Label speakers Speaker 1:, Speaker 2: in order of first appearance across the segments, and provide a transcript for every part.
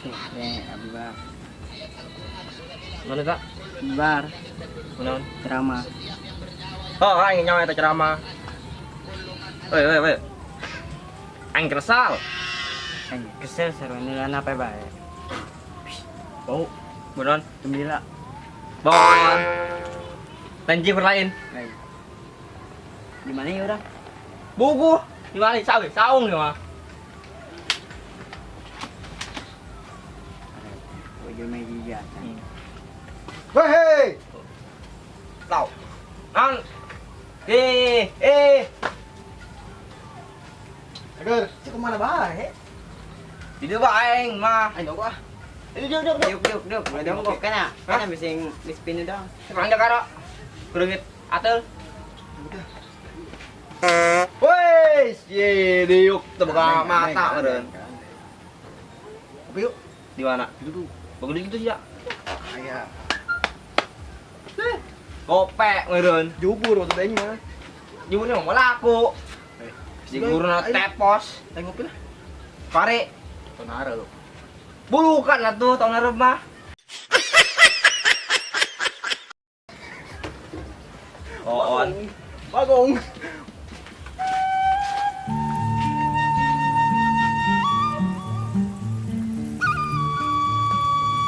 Speaker 1: Abi bar.
Speaker 2: Mana tak?
Speaker 1: Bar.
Speaker 2: Mana?
Speaker 1: Ceramah.
Speaker 2: Oh, aing nyawa eta ceramah. Woi, woi, woi. Aing kesal.
Speaker 1: Aing kesel seru nilai apa bae.
Speaker 2: Bau. Benon.
Speaker 1: Gembira.
Speaker 2: Bon. Lanji berlain.
Speaker 1: Di mana ya orang?
Speaker 2: Buku. Di mana? Saung, saung ya mah.
Speaker 3: Wahei.
Speaker 2: Tau. Nan. Eh, eh.
Speaker 3: Agar, cek kemana bae?
Speaker 2: Di dieu aing mah.
Speaker 3: Aing dong ah. Duduk, duduk,
Speaker 1: duduk, duduk, duduk. Boleh dong kok kana. Kana bisa di spin dong.
Speaker 2: Sekarang jakara. Kureungit atel.
Speaker 3: Udah.
Speaker 2: Woi, ye diuk teu boga mata meureun.
Speaker 3: Kopi yuk.
Speaker 2: Di mana?
Speaker 3: Duduk.
Speaker 2: Bagus gitu sih ya.
Speaker 3: Aya.
Speaker 2: Gopek meureun.
Speaker 3: Jubur waktu aing mah.
Speaker 2: Juburnya mau laku. Jigurna tepos.
Speaker 3: Aing ngopi lah.
Speaker 2: Pare.
Speaker 3: Tonara lu.
Speaker 2: Bulukan atuh tahun ngarep mah. Oh, on.
Speaker 3: Bagong.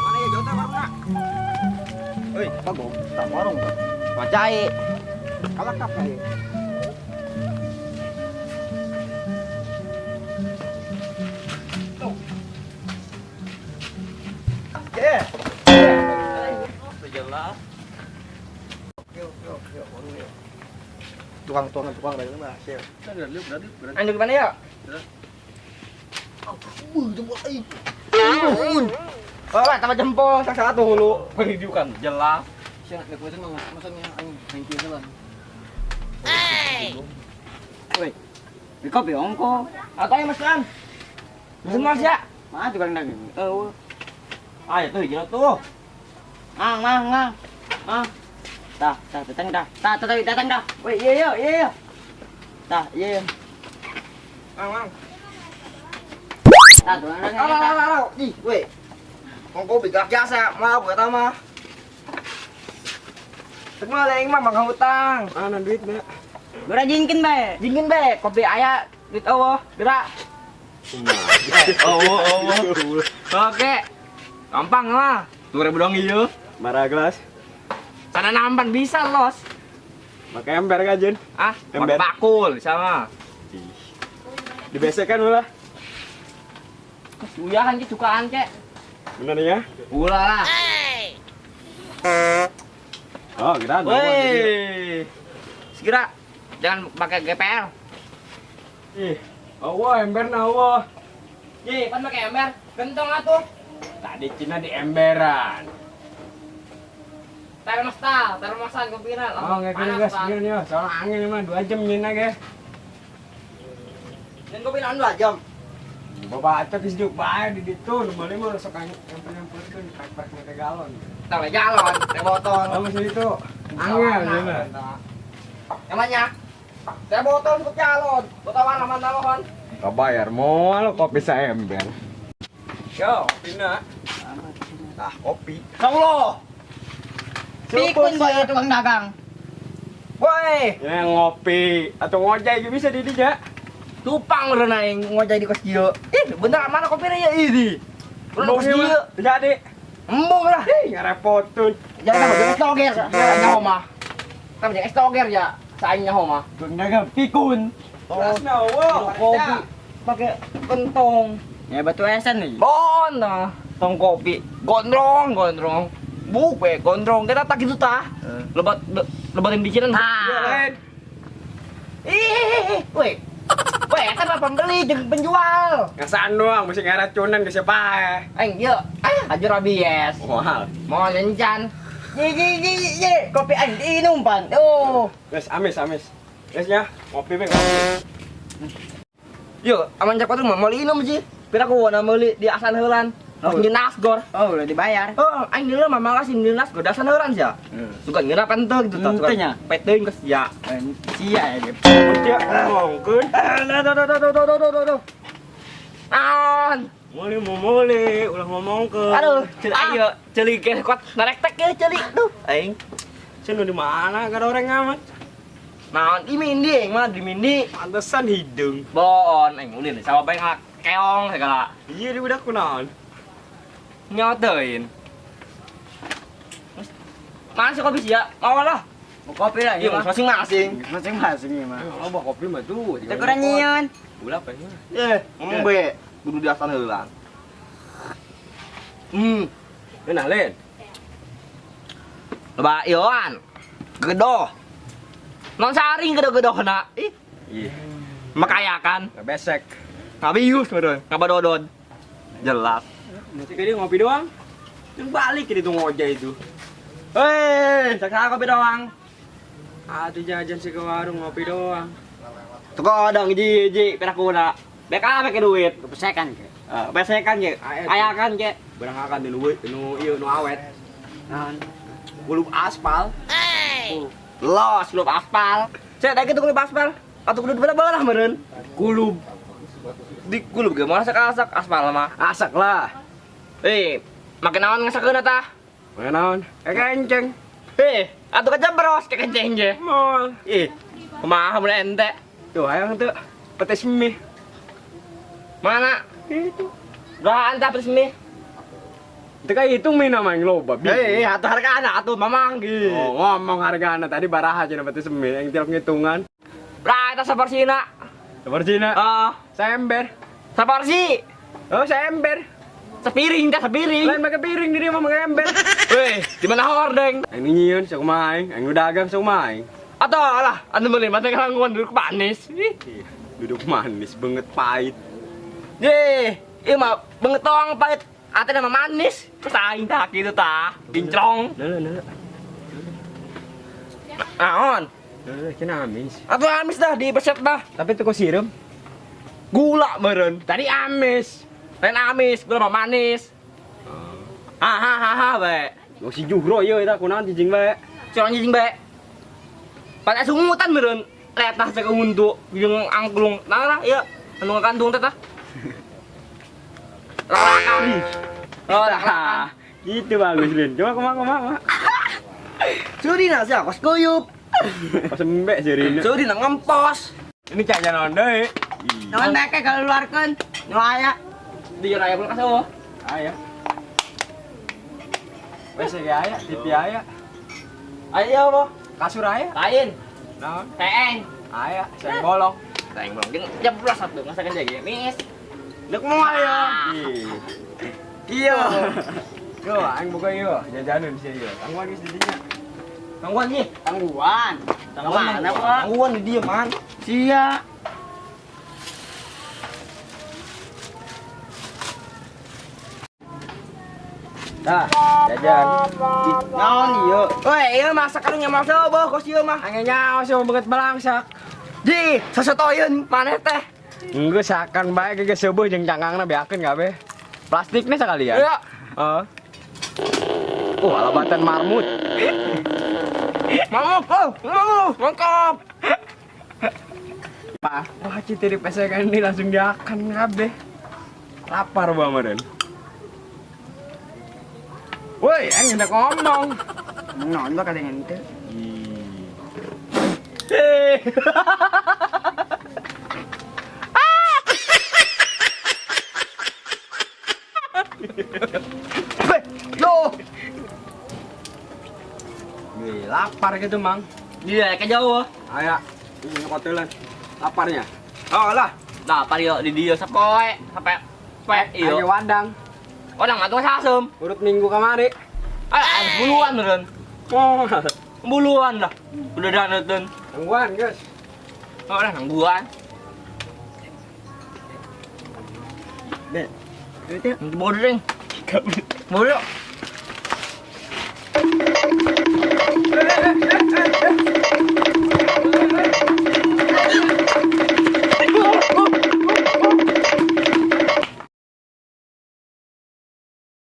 Speaker 2: Mana ya jauh warungna? Hei,
Speaker 3: bagong, tak warung tak.
Speaker 2: Macai.
Speaker 3: Kalah kafe. Yeah.
Speaker 2: Jelas.
Speaker 3: Yuk, yuk, yuk, yuk. Tukang, tukang, tukang dari mana? Siap.
Speaker 2: Anjir gimana ya?
Speaker 3: Jempol aing.
Speaker 2: Oh, tambah jempol sak satu hulu. Pendidikan jelas.
Speaker 3: Siap, nek mesen mah mesennya aing aing kieu heula.
Speaker 1: Hey. Woi. Di kopi ongko.
Speaker 2: Atau yang mesan? Mesen mas ya?
Speaker 1: Mah tukang dagang. Eueuh.
Speaker 2: Ah, itu hijau tuh.
Speaker 1: Mang, mang, mang. Mang. Tah, tah, datang dah. Tah, tah, datang dah. Woi, iya, iya, iya. Tah, iya.
Speaker 2: Mang, mang.
Speaker 1: Tah, tukang dagang.
Speaker 2: Alah, alah, alah. Ih, woi. Ongko bidak jasa, mau gua mah. Tek mah aing mah mang hutang.
Speaker 3: Ana duit, Mbak.
Speaker 1: Geura jingkin bae.
Speaker 2: Jingkin bae, kopi aya duit eueuh, geura. Oh, oh, oh. Oke. Gampang lah. 2000 dong iya.
Speaker 3: Marah gelas.
Speaker 2: Sana nampan bisa los.
Speaker 3: Pakai ember kan, Jun?
Speaker 2: Ah, ember bakul sama.
Speaker 3: Dibesekan ulah.
Speaker 2: Uyahan ki cukaan kek.
Speaker 3: Bener ya?
Speaker 2: Ulah lah.
Speaker 3: Oh, kira.
Speaker 2: Woi. Segera jangan pakai GPL.
Speaker 3: Ih, Allah ember na Allah.
Speaker 2: Ih, pan pakai ember, gentong atuh.
Speaker 3: Tadi Cina di emberan.
Speaker 2: Termostal, termosan kepikiran.
Speaker 3: Oh, nggak kira gas gini ya. Soalnya angin mah 2 jam nyina ge.
Speaker 2: Dan kopi 2 jam.
Speaker 3: Bapak acak geus diuk bae di ditu, nu meuli mah sok nyamper-nyamperkeun pek-pek ke galon.
Speaker 2: Tah galon, teh botol.
Speaker 3: Oh, masih itu. Angin nyina.
Speaker 2: Emangnya? Teh botol cukup galon. Botol mana mana mohon.
Speaker 3: Kabayar moal kopi saember. Yo, kopina. Ah, kopi.
Speaker 2: Kaulo.
Speaker 1: Pikun boy tukang dagang.
Speaker 2: Woi,
Speaker 3: ya ngopi atau ngojek bisa di dinya.
Speaker 2: Tupang meureun aing ngojek di kos kieu. Ih, bener mana kopina ya ini. Bener kos kieu.
Speaker 3: Jadi
Speaker 2: embung lah.
Speaker 3: Ih, ngarepotun.
Speaker 2: Jangan sama jeung es doger. Nyaho mah. Sama jeung es doger ya, saing nyaho mah.
Speaker 1: Tukang dagang pikun.
Speaker 3: Terasna eueuh,
Speaker 2: kopi pakai kentong.
Speaker 1: Ya batu esen nih.
Speaker 2: Bon nah, tong kopi. Gondrong, gondrong. Buk we gondrong kita tak gitu tah. Lebat lebatin bikinan.
Speaker 3: Iya,
Speaker 2: Ih, woi. Woi, eta mah pembeli jeung penjual.
Speaker 3: Ngasaan doang mesti ngaracunan ke siapa eh.
Speaker 2: Aing ieu, ah aju rabies.
Speaker 3: Moal.
Speaker 2: Moal encan. Ye ye ye ye, kopi aing diinum pan. Oh.
Speaker 3: Geus amis amis. Geus nya, ngopi we ngopi.
Speaker 2: Yo, aman cak mah moal inum sih. Pira ku wana meuli di asan heulan. Oh, di nasgor.
Speaker 1: Oh, udah dibayar.
Speaker 2: Oh, aing deuleu mah makasih di nasgor dasan heulan sia. Suka ngeunah penteu gitu tah.
Speaker 1: Henteu nya.
Speaker 2: Peteung geus sia.
Speaker 1: Sia ya.
Speaker 3: Sia ngomongkeun.
Speaker 2: Duh, duh, duh, duh, duh, duh, duh, duh. An.
Speaker 3: Meuli mau meuli, ulah ngomongkeun.
Speaker 2: Aduh, ceuli ayo, ceuli ge kuat narek tek ye ceuli. Duh, aing.
Speaker 3: Cenah di mana garoreng amat?
Speaker 2: Naon di mindi aing mah di mindi.
Speaker 3: Pantesan hidung.
Speaker 2: Boon aing ulin sawah bae keong segala.
Speaker 3: Iya di budak kunaon?
Speaker 2: Nyotein. Mana sih kopi sih ya? Mau lah.
Speaker 1: Mau kopi lah
Speaker 2: iya masing-masing.
Speaker 1: Masing-masing ya mah.
Speaker 3: Kalau bawa kopi mah tuh.
Speaker 1: Teu kurang nyieun.
Speaker 3: Ulah apa ini?
Speaker 2: Ngomong be, kudu diasan heula.
Speaker 3: Nah, Len.
Speaker 2: Loba ieuan. Gedoh. Non saring gedoh-gedohna. Ih.
Speaker 3: Ih.
Speaker 2: Makayakan.
Speaker 3: Besek.
Speaker 2: Ngabius meureun, ngabadodon. Jelas.
Speaker 3: Nanti dia ngopi doang. Yang balik ini tuh ngojek itu.
Speaker 2: Hei, saksa kopi doang.
Speaker 3: Atuh jajan sih ke warung ngopi doang.
Speaker 2: Tuh kodong hiji-hiji perak kuna. Bek apa ke duit?
Speaker 1: Kepesekan ke.
Speaker 2: Pesekan ke. Ayakan ke.
Speaker 3: Berangkakan di nu nu ieu nu awet.
Speaker 1: Naon?
Speaker 3: Kulub aspal.
Speaker 2: Los kulub aspal. Saya daek itu kulub aspal. Atuh kudu belah-belah meureun.
Speaker 3: Kulub.
Speaker 2: Di kulub ge moal asak-asak aspal mah.
Speaker 3: Asak lah.
Speaker 2: Make naon ngasakeun tah?
Speaker 3: Make naon? Kenceng.
Speaker 2: Atuh kejebros ke kenceng ge.
Speaker 3: Moal.
Speaker 2: Ih, kumaha mun ente?
Speaker 3: Tuh hayang teu petis mie.
Speaker 2: Mana?
Speaker 3: Itu.
Speaker 2: Berapa tah petis mie?
Speaker 3: Itu kayak hitung mie nama yang loba.
Speaker 2: Atuh hargana atuh mamang ge.
Speaker 3: Oh, ngomong hargana tadi baraha cenah petis mie yang tiap ngitungan.
Speaker 2: Berapa eta saporsina?
Speaker 3: Saporsina?
Speaker 2: Heeh.
Speaker 3: Saember.
Speaker 2: Saporsi.
Speaker 3: Oh, saember.
Speaker 2: Sepiring dah sepiring.
Speaker 3: Lain pakai piring di dia mah pakai ember.
Speaker 2: Weh, di mana hordeng?
Speaker 3: Aing nyieun sakumaha aing, aing dagang sakumaha aing.
Speaker 2: Atuh lah, anu meuli mah teh kalangguan duduk manis.
Speaker 3: Ih, duduk manis banget pahit.
Speaker 2: Ye, ieu mah banget doang pahit. Ate nama manis. Terus aing tah kitu tah, kinclong.
Speaker 3: Leuh.
Speaker 2: Naon?
Speaker 3: Leuh, cenah amis.
Speaker 2: Atuh amis dah di beset dah.
Speaker 3: Tapi teu sireum.
Speaker 2: Gula meureun.
Speaker 3: Tadi amis.
Speaker 2: Lain amis, gula mah manis. Hahaha bae.
Speaker 3: Lo si Juhro ieu eta kunaon cicing bae.
Speaker 2: Curang cicing bae. Pada sungutan meureun. Letah cek huntu jeung angklung. Nah lah ieu anu ngakandung teh tah. Lalakan. Oh, lalakan.
Speaker 3: Gitu bagus Lin. Coba kumaha.
Speaker 2: Surina sia kos kuyup.
Speaker 3: Kos embek surina.
Speaker 2: Surina ngempos.
Speaker 3: Ini cak naon deui.
Speaker 1: Naon bae keluarkeun. Nu aya.
Speaker 2: Di raya kulkas eueuh.
Speaker 3: Aya. Wes ge aya, TV aya.
Speaker 2: Aya apa?
Speaker 3: Kasur aya.
Speaker 2: Lain.
Speaker 3: Naon?
Speaker 2: Teeng.
Speaker 3: Aya, seng bolong.
Speaker 2: Teeng bolong. Jeung jam 11 atuh ngasakeun ge mis.
Speaker 3: Deuk moal ya. Iya. Yo, aing boga ieu, jajanan sia ieu. Tangguhan geus di dinya.
Speaker 2: Tangguhan ieu.
Speaker 1: Tangguhan.
Speaker 2: Tangguhan
Speaker 1: mana, Pak?
Speaker 2: Tangguhan di dieu, man.
Speaker 1: Sia.
Speaker 3: Nah, jajan.
Speaker 2: Naon ieu? Woi, ieu masak karunya mah seueuh kos ieu mah.
Speaker 3: Ange nyaho sih banget balangsak.
Speaker 2: Di, sosotoyeun maneh teh.
Speaker 3: Enggeus sakan bae ge seueuh jeung cangkangna beakeun kabeh. Plastiknya sekalian.
Speaker 2: Iya.
Speaker 3: Heeh. Oh, alabatan marmut.
Speaker 2: Marmut, oh, marmut, mantap.
Speaker 3: Wah, citiri pesekan ini langsung diakan kabeh. Lapar banget. Woi, aing hendak ngomong.
Speaker 1: Naon bakal dengan itu?
Speaker 2: Hei. Yo.
Speaker 3: Wih, lapar gitu, Mang.
Speaker 2: Iya, ke jauh.
Speaker 3: Aya, ini hotelan. Laparnya.
Speaker 2: Oh lah, lapar yo di dia sapoe, sampai poe iyo.
Speaker 3: Ayo wadang.
Speaker 2: Wadang atuh sasem.
Speaker 3: Urut minggu kamari.
Speaker 2: Ah, buluan meureun.
Speaker 3: Oh,
Speaker 2: buluan lah. Udah daneutun.
Speaker 3: Nangguan, guys.
Speaker 2: Oh, lah nangguan.
Speaker 1: Be. Duitnya
Speaker 2: Bodeng. Bodoh.